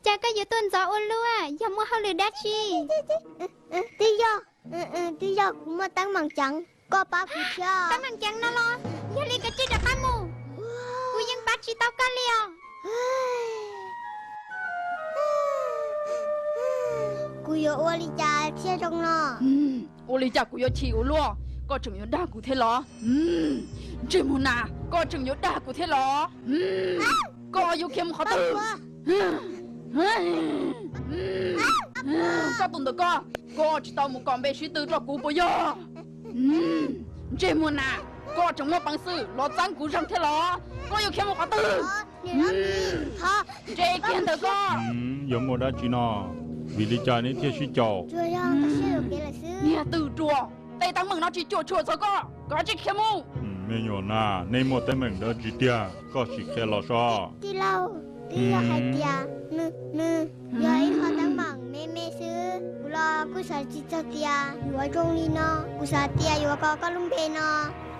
Cas koj yuav tuaj ntxov ua luaj, yog muaj hauj lwm dab tsi? Twb yog, twb yog kuv muaj teeb meem ceev, koj pab kuv thiab. Teeb meem ceev no los? Yog li kav tsij rov qab mus, kuv yeej pab tsis tau koj li os. Kuv yuav ua li cas thiaj zoo no? Ua li cas kuv yuav chim ua luaj, koj tseem yuav dag kuv thiab los? Ntsej muag nas, koj tseem yuav dag kuv thiab los? Koj yuav khiav mus qhov twg? Koj tus ntawm koj, koj tsis tau mus kom npe sib tw rau kuv puas yog? Ntsej muag nas, koj tseem muaj peev xwm los txeeb kuv zeeg thiab los? Koj yuav khiav mus qhov twg? Ntsej kiag ntawm koj. Yuav muaj dab tsi no? Vim li cas neb thiaj sib caum? Niag twm ruam, tej teeb meem no tsis cuam tshuam txog koj, koj tsis khiav mus. Me nyuam nas, neb muaj teeb meem dab tsi tiag, koj sim qhia los soj. Tij laug, twb yog hais tias nws, nws yog ib qho teeb meem me me xwb, kuv los kuj xav tsis txog tias yuav zoo li no. Kuv xav tias yuav kom koj lub npe no,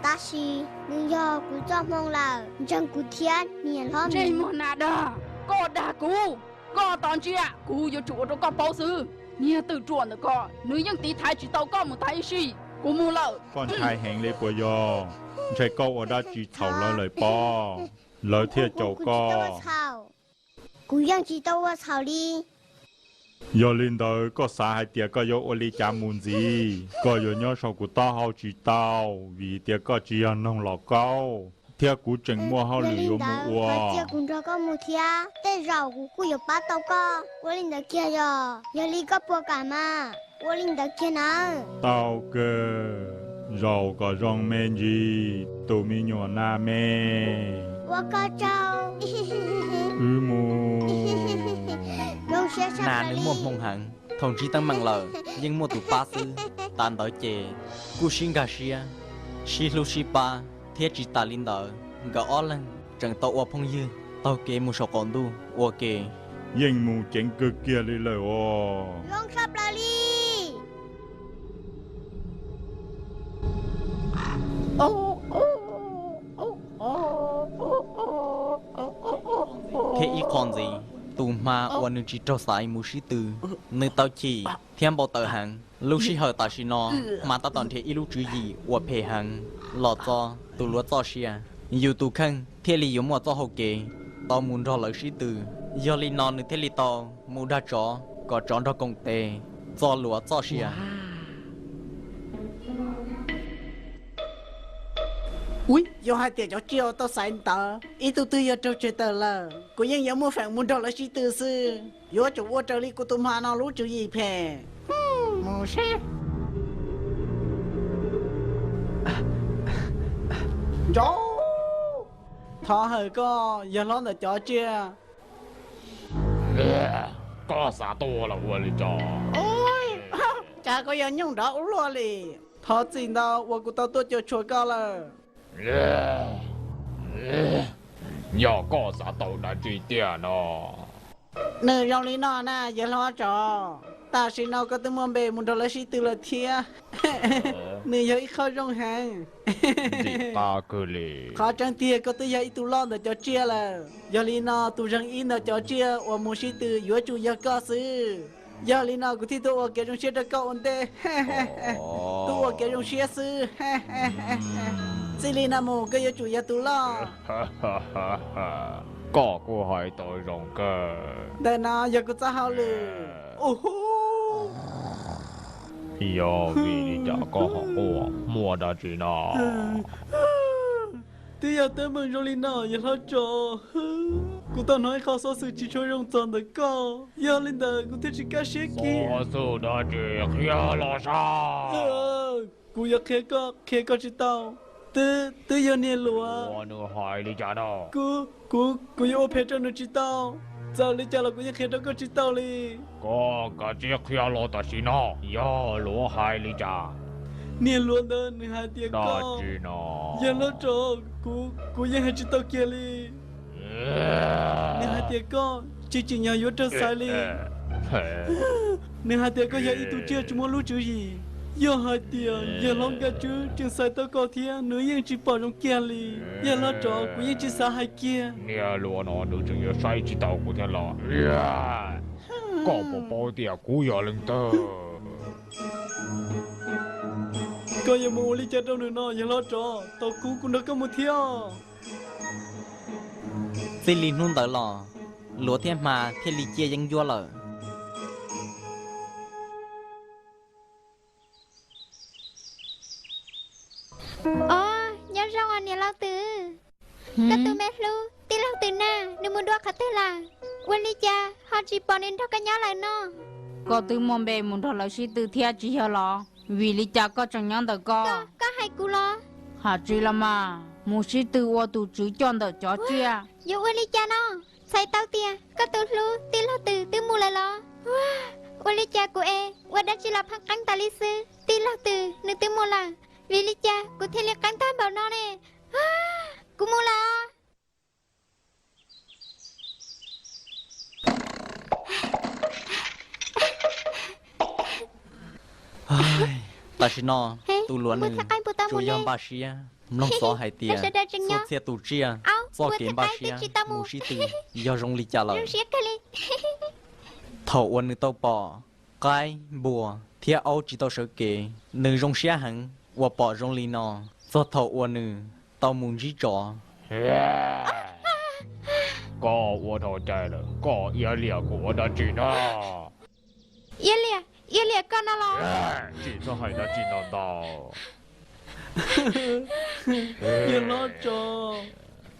tab sis nws yog kuv txoj hmoo lawm, ntseeg kuv thiab niam hlob. Ntsej muag nas dag, koj dag kuv, koj tos ntsia kuv yuav tsum ua rau koj paub xwb. Niag twm ruam ntawm koj, nws yeej tiv thaiv tsis tau koj mus tag ib sij, kuv mus lawm. Koj ntshai heev li puas yog? Ntshai koj ua dab tsi txhaum lawv lawm pob, lawv thiaj caum koj. Kuv yeej tsis tau ua txhaum li. Yog li ntawd koj xav hais tias koj yuav ua li cas mus ntxiv? Koj yuav nyob saum kuv taub hau tsis tau, vim tias koj tsis yog noog los kaub, thiab kuv tseem muaj hauj lwm yuav mus ua. Cia kuv nrog koj mus thiab, tej zaum kuv kuj yuav pab tau koj. Ua li ntawd kiag yog, yog li koj puas kam mas? Ua li ntawd kiag nawb. Tau kawg, zaum kom zoo me ntsis tus me nyuam nas me. Ua koj tsaug. Wb mus. Zoo siab tshaj plaws li. Nas nws muaj hmoo heev, thaum ntsib teeb meem lawm yeej muaj tus pab xwb. Tav ntawd ces kuj sib nkag siab, sib hlub sib pab, thiab tsis tas li ntawd nkawd ob leeg tseem tau ua phooj ywg taug kev mus saum qaum ntuj ua ke. Yeej mus ceev kawg kiag li lawm os. Zoo tshaj plaws li. Thiab ib qho ntxiv, tus hma uas nws tsis raug xaiv mus sib tw, nws tau chim thiab npau taws heev. Lub sij hawm tam sim no, hma tab tom nrhiav ib lub tswv yim uas phem heev los txo tus luav txoj sia. Yus tus kheej thiaj li yuav muaj txoj hau kev tau mus nrog lawv sib tw. Yog li no nws thiaj li tau mus dag tsov kom tsov nrog koom tes txo luav txoj sia. Yog hais tias cov tsiaj uas tau xaiv ntawd ib tug twg yog raug tseg tawm lawm, kuv yeej yuav muaj feem mus nrog lawv sib tw xwb. Yuav tsum ua raws li kuv tus hma no lub tswv yim phem. Mus seb. Ntsauv, thov hawm koj yawg hlob ntawm cov tsiaj. Koj xav tuag los ua li cas? Cas koj yog nyooj nrov ua luaj li? Thov txim ntau uas kuv tau tuaj cuam tshuam koj lawm. Yog koj xav tau dab tsi tiag no? Nws zoo li no na yawg hlob tsov, tam sim no koj twb muaj npe mus nrog lawv sib tw lawm thiab. Nws yog ib qho zoo heev. Qhov tseeb tiag koj twb yog ib tug loj ntawm cov tsiaj lawm. Yog li no tus zeeg ib ntawm cov tsiaj uas mus sib tw yuav tsum yog koj xwb. Yog li no kuv thiaj tuaj ua kev zoo siab rau koj ua ntej. Tuaj ua kev zoo siab xwb. Txij li no mus koj yuav tsum yog tus loj. Koj kuj hais tau zoo kawg. Ntawm no yog kuv txoj hauj lwm. Yog vim li cas koj ho quaj, muaj dab tsi no? Twb yog teeb meem zoo li no yawg hlob tsov. Kuv tau hnov ib qho xov xwm tsis tshua zoo txog ntawm koj, yog li ntawd kuv thiaj tsis kaj siab kiag. Xov xwm dab tsi? Qhia los saib. Kuv yuav qhia koj, qhia koj tsis tau. Twb, twb yog niag luav. Nws hais li cas no? Kuv, kuv, kuv yuav ua phem rau nws tsis tau. Txawm li cas los kuv yeej qhia rau koj tsis tau li. Koj kav tsij qhia los tam sim no, yog luav hais li cas? Niag luav ntawd nws hais tias koj, yawg hlob tsov, kuv, kuv yeej hais tsis tau kiag li. Nws hais tias koj tsis tsim nyog yuav raug xaiv li. Nws hais tias koj yog ib tug tsiaj tsis muaj lub tswv yim. Yog hais tias yawg hlob Nkaj Tswb tseem xaiv tau koj thiab nws yeej tsis pom zoo kiag li. Yawg hlob tsov, kuv yeej tsis xav hais kiag. Niag luav no nws tseem yuav saib tsis taus kuv thiab los? Koj puas paub tias kuv yog leej twg? Koj yuav mus ua li cas rau nws no yawg hlob tsov? Tos kuv, kuv nrog koj mus thiab. Txij li hnub ntawd los, luav thiab hma thiaj li ciaj yeeb ncuab lawm. Os, nyob zoo os niam laus twm. Koj tus me hlub tij laug twm na, nws mus dua qhov twg lawm? Ua li cas ho tsis pom nws nrog koj nyob lawm no? Koj twb muaj npe mus nrog lawv sib tw thiab tsis yog los? Vim li cas koj tseem nyob ntawm koj? Koj hais kuv los? Hais tsis los mas, mus sib tw ua tus tswv coj ntawm cov tsiaj. Yuav ua li cas no? Txhais tau tias koj tus hlub tij laug twm twb mus lawm los? Ua li cas kuv es ua dab tsi los pheej qeeb tas li xwb? Tij laug twm nws twb mus lawm, vim li cas kuv thiaj li qeeb tag npaum no ne? Kuv mus lawm. Tam sim no tus luav nws tsuas yog npaj siab mloog xov hais tias txhua txhia tus tsiaj txoj kev npaj siab mus sib tw yog zoo li cas lawm. Thaum uas nws tau pom qaib, npua thiab aub tsis tau sawv kev, nws zoo siab heev uas pom zoo li no txog thaum uas nws tau mus ntsib tsov. Koj ua dhau cai lawm, koj iab liam kuv ua dab tsi no? Iab liam, iab liam koj no los? Tsis txhob hais dab tsi no ntau. Yawg hlob tsov,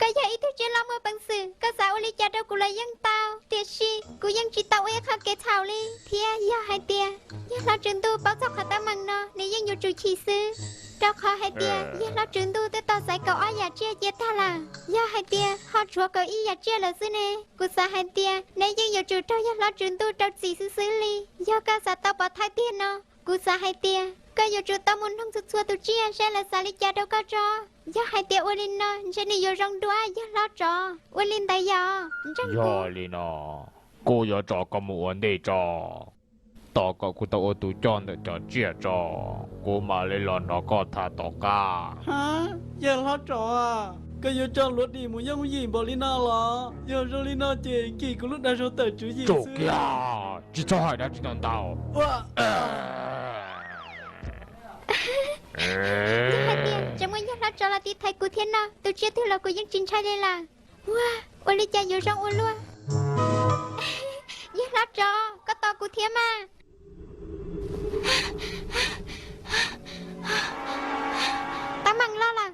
koj yog ib tug tsiaj loj muaj peev xwm, koj xav ua li cas rau kuv los yeej tau, tiam sis kuv yeej tsis tau ua ib qho kev txhaum li. Thiab yog hais tias yawg hlob tswv ntuj paub txog qhov teeb meem no nws yeej yuav tsum chim xwb, rau qhov hais tias yawg hlob tswv ntuj twb tau xaiv kaum ob yam tsiaj cia tag lawm. Yog hais tias ho tshuav kaum ib yam tsiaj lawm xwb ne, kuv xav hais tias neb yeej yuav tsum raug yawg hlob tswv ntuj rau txim xwb xwb li. Yog koj xav tau pov thawj tiag no, kuv xav hais tias koj yuav tsum tau mus noog txhua txhua tus tsiaj saib lawv xav li cas rau koj tso. Yog hais tias ua li no ntshe nws yuav zoo dua yawg hlob tsov. Ua li ntawd yog? Yog li no, kuv yuav tso koj mus ua ntej tso, tos kom kuv tau ua tus coj ntawm cov tsiaj tso, kuv mam li los nrog koj tham tom qab. Yawg hlob tsov, koj yuav tso luav dim mus yooj yim npaum li no los? Yog zoo li no ces nkim kuv lub dag zog tawm tswv yim xwb. Tsis txhob hais dab tsi ntau ntau. Yog hais tias tseem muaj yawg hlob tsov los tiv thaiv kuv thiab no, tus tsiaj twg los kuv yeej tsis ntshai li lawm. Ua, ua li cas yuav zoo ua luaj? Yawg hlob tsov, koj tos kuv thiab mas. Teeb meem loj lawm,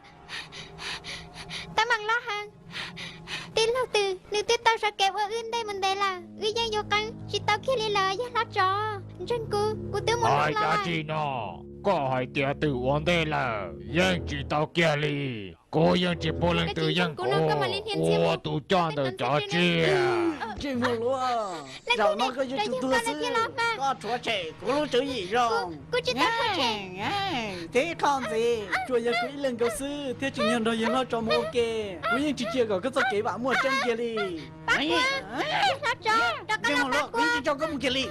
teeb meem loj heev. Tij laug twm nws twb tau sawv kev ua wb ntej mus ntev lawm, wb yeej yuav qeeb tsis tau kiag li lawm. Yawg hlob tsov, ntseeg kuv, kuv twb mus lawm. Dab tsi no? Koj hais tias twm ua ntej lawm yeej tsis tau kiag li. Kuv yeej tsis pub leej twg yeej kuv ua tus coj ntawm cov tsiaj. Zaum no koj yuav tsum tuag xwb, koj rhuav tshem kuv lub tswv yim zoo. Thiab ib qho ntxiv, tsuas yog kuv ib leeg nkaus xwb thiaj tseem yog nrog yawg hlob tsov mus ua ke. Kuv yeej tsis cia kom koj txoj kev vam muaj tseeb kiag li. Kuv yeej tsis tso koj mus kiag li.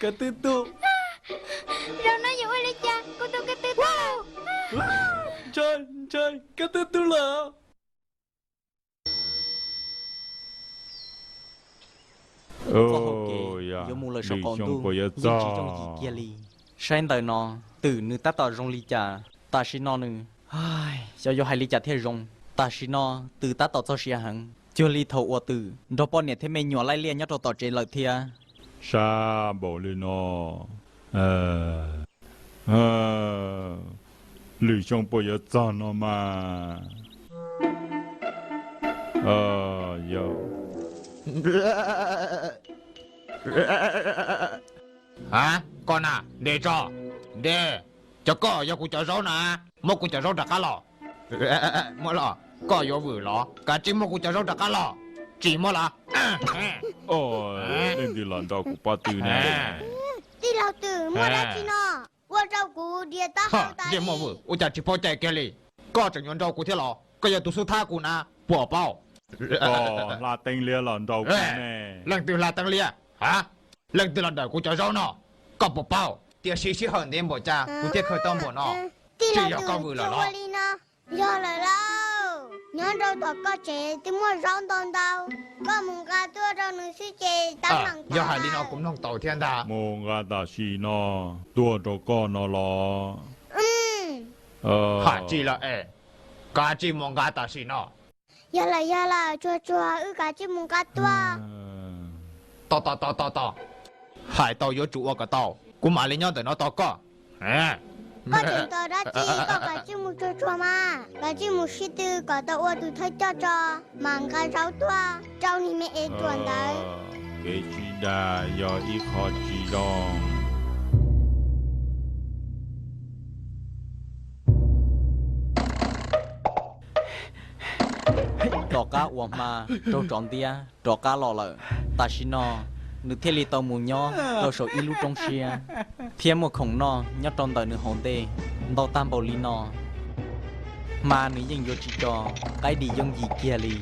Ko tw tug, zaum no yuav ua li cas kuv tus ko tw tug? Ntshai, ntshai, ko tw tug lawm. Txoj hau kev yuav mus lawm saum qaum ntuj yeej tsis yooj yim kiag li. Saib ntawm no, twm nws tab tom zoo li cas. Tam sim no nws, xyov yuav hais li cas thiaj zoo. Tam sim no twm tab tom txog siav heev, cuag li thaum uas twm nrog poj niam thiab me nyuam laij liaj nyob rau tom tsev lawm thiab. Sab npaum li no, lwm xyoo puas yuav txog no mas. Koj na, ntes tso, ntes. Cov koj yog kuv cov zaub na, muab kuv cov zaub rov qab los. Muab los, koj yuav vwm los, kav tsij muab kuv cov zaub rov qab los. Tsis muab los? Leej twg los nrau kuv pob tw ne? Tij laug twm, muaj dab tsi no? Ua rau kuv dias taub hau tas li. Ua cas tsis paub cai kiag li? Koj tseem yuav nrau kuv thiab los? Koj yog tus xub thab kuv na, puas paub? Koj hla teeb liab los nrau kuv ne. Leej twg hla teeb liab? Ha? Leej twg los dawm kuv cov zaub no? Koj puas paub? Tiam sis sij hawm ntev npaum cas kuv thiaj khaws tau npaum no? Tsis yog koj vwm lawm los? Yog lawm lauj, nyob rau tom koj tsev twb muaj zaub ntau ntau, koj mus nqa tuaj rau nws xwb ces tab mam. Yog hais li no kuv mloog tau thiab ntag. Mus nqa tam sim no tuaj rau koj no los? Hais tsis lawm es, kav tsij mus nqa tam sim no. Yog lawm yog lawm, tsuag tsuag wb kav tsij mus nqa tuaj. Tos tos tos tos tos, hais tau yuav tsum ua kom tau, kuv mam li nyob ntawm no tos koj. Koj tseem tos dab tsi, koj kav tsij mus tsuag tsuag mas, kav tsij mus sib tw kom tau ua tus thawj coj tso, mam nqa zaub tuaj rau niag me es ruam ntawd. Kev sib dag yog ib qho tsis zoo. Tom qab uas hma raug tsov ntiab rov qab los lawm, tam sim no nws thiaj li tau mus nyob rau saum ib lub roob siab, thiab muaj khoom noj nyob rau ntawm nws hauv ntej ntau tag npaum li no. Hma nws yeej yuav tsis tso qaib dim yooj yim kiag li,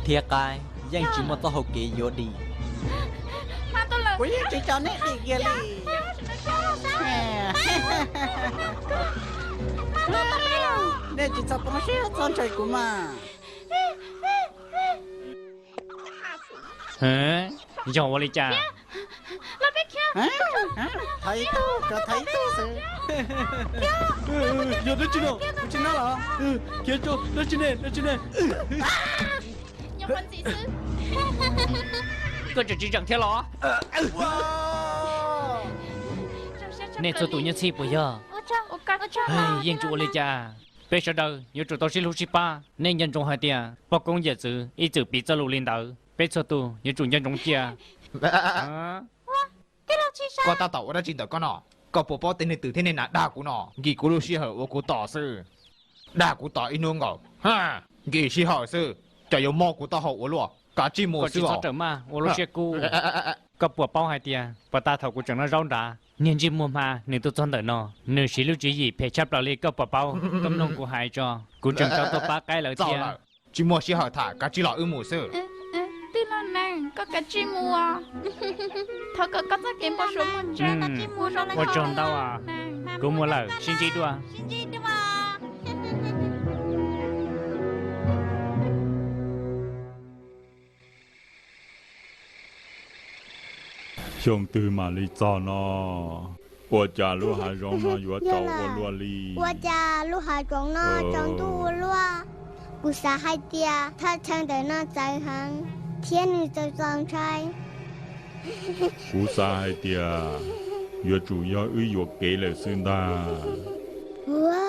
thiab qaib yeej tsis muaj txoj hau kev yuav dim. Kuv yeej tsis tso neb dim kiag li. Nej tsis txhob poob siab txhob ntshai kuv mas. Yog ua li cas? Thaiv ib tug, thaiv ib tug xwb. Yog dab tsi no? Tsis nab los? Khiav tso, dab tsi ne, dab tsi ne? Koj tseem tsis zeem thiab los? Nej txhua tus nyob txhij puas yog? Yeej tsis ua li cas. Peb sawv daws yuav tsum tau sib hlub sib pab. Nej nco ntsoov hais tias poj koob yawm txwv ib txwm piv txoj lus li ntawd, peb txhua tus yuav tsum nco ntsoov cia. Koj tab tom ua dab tsi ntawm koj no? Koj puas paub tej neeg twm thiab nej nas dag kuv no nkim kuv lub sij hawm ua kuv tos xwb. Dag kuv tos ib hnub nkaus, nkim sij hawm xwb, cas yuav mob kuv taub hau ua luaj. Kav tsij mus xwb os. Txhob rawm maj ua lub siab kub. Koj puas paub hais tias puag ta thaum kuv tseem noj zaub nrad, niag ntsej muag hma nws tuaj txog ntawm no, nws siv lub tswv yim phem tshaj plaws li, koj puas paub? Koj mloog kuv hais tso, kuv tseem tau tuaj pab qaib lawv thiab. Tsis muaj sij hawm tham, kav tsij los wb mus xwb. Tij laug Nees, koj kav tsij mus os. Thov kom koj txoj kev npau suav muaj tseeb. Ua tsaug ntau, kuv mus lawm, sib ntsib dua. Xyoo twg mam li txog no? Ua cas lub hav zoov no yuav tsaus ua luaj li? Ua cas lub hav zoov no tsaus ntuj ua luaj? Kuv xav hais tias thaj chaw ntawm no txawv heev thiab nws txaus txaus ntshai. Kuv xav hais tias yuav tsum yog wb yuam kev lawm xwb ntag. Ua,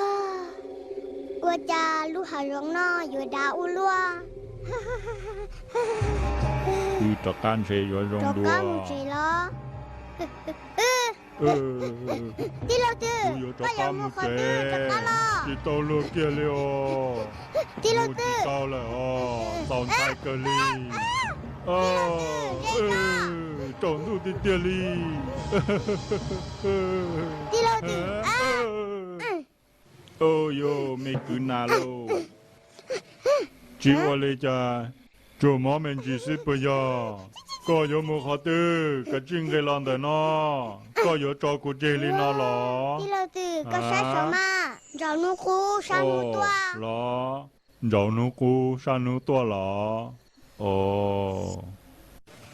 ua cas lub hav zoov no yuav dav ua luaj? Wb rov qab ntshe yuav zoo dua. Tij laug Twm, koj yuav mus qhov twg rov qab los? Tsis tau luag kiag li os. Tij laug Twm, tau lawm os, txaus ntshai kawg li. Tsaus ntuj tiag tiag li. Tij laug Twm, yog me kwv nas lauj. Tsis ua li cas, tsuas mob me ntsis xwb puas yog? Koj yuav mus qhov twg? Kav tsij nqis los ntawm no. Koj yuav tso kuv tseg li no los? Tij laug Twm, koj saib saum mas, ntsauv hnub qub sab hnub tuaj los? Ntsauv hnub qub sab hnub tuaj los? Os.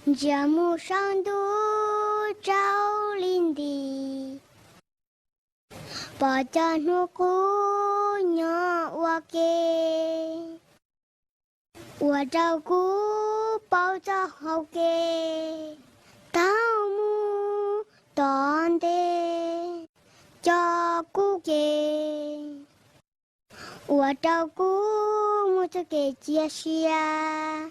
Ntsia mus saum ntuj tsaus li nti, pom cov hnub qub nyob ua ke, ua rau kuv paub txoj hau kev taug mus tom ntej cov kub ke, ua rau kuv muaj txoj kev cia siab,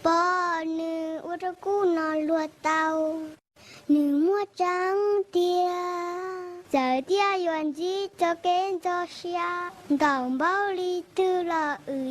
pom nws ua rau kuv no luag tau. Nws muaj tseeb tiag, txawm tias yuav ntsib cov kev ntxhov siab ntaus npaug li twg los wm